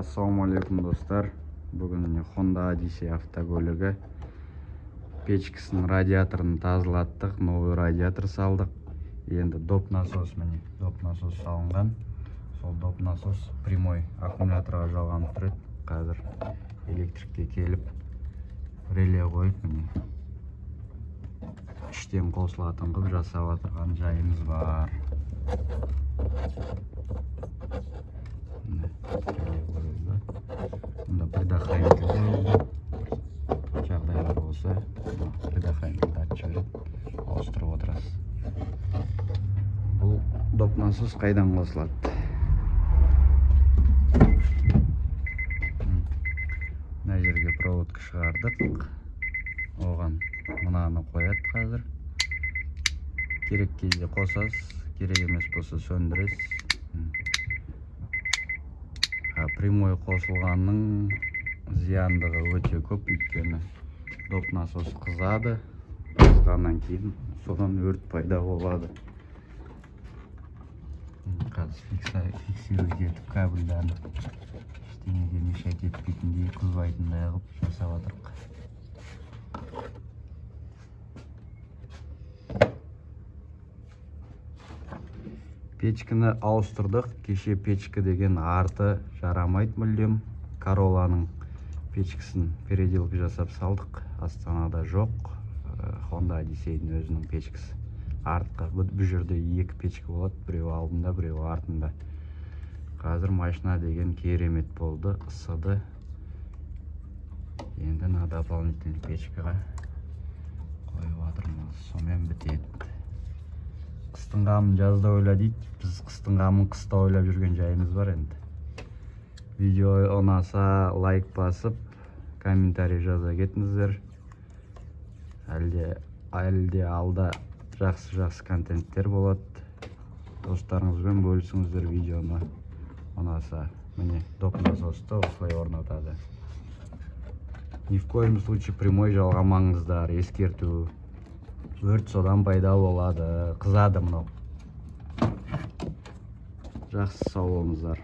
Ассалаумағалейкум, достар! Бүгін міне, Honda Odyssey автокөлігі печкасының радиаторын тазалаттық, новый радиатор салдық. Енді доп насос, міне, доп насос салынған. Сол доп насос прямой аккумуляторға жалғанып тұрады. Қазір электрикке келіп, реле қойып, міне, іштен қосылатын қылып жасап жатырған жайымыз бар. Міне, реле қойылды, мұнда предохранитель қойылды. Жағдайлар болса, мына предохранительді атып жібереді, ауыстырып отырасыз. Бұл доп насос қайдан қосылады? Мына жерге проводка шығардық, оған мынаны қояды. Қазір керек кезде қосасыз, керек емес болса, сөндіресіз. А прямой қосылғанның зияндығы өте көп, өйткені доп насос қызады, қызғаннан кейін содан өрт пайда болады. Қазір фиксировать етіп, кабельдерін ештеңеге мешать етпейтіндей, қызбайтындай қылып жасап жатырмық. Печканы ауыстырдық кеше. Печка деген арты жарамайды мүлдем. Короланың печкасын переделка жасап салдық, Астанада жоқ. Honda Odysseyдің өзінің печкасы артқы. Бұл жерде екі печка болады: біреуі алдында, біреуі артында. Қазір машина деген керемет болды, ысыды. Енді мына дополнительный печкаға қойып жатырмыз, сонымен бітеді. Қыстың қамын жазда ойла дейді, біз қыстың қамын қыста ойлап жүрген жайымыз бар. Енді видео ұнаса, лайк басып, комментарий жаза кетіңіздер. Әлде алда жақсы жақсы контенттер болады. Достарыңызбен бөлісіңіздер видеоны, ұнаса. Міне, доп насосты осылай орнатады. Ни в коем случае прямой жалғамаңыздар, ескерту: өрт содан пайда болады, қызады мынау. Жақсы, сау болыңыздар.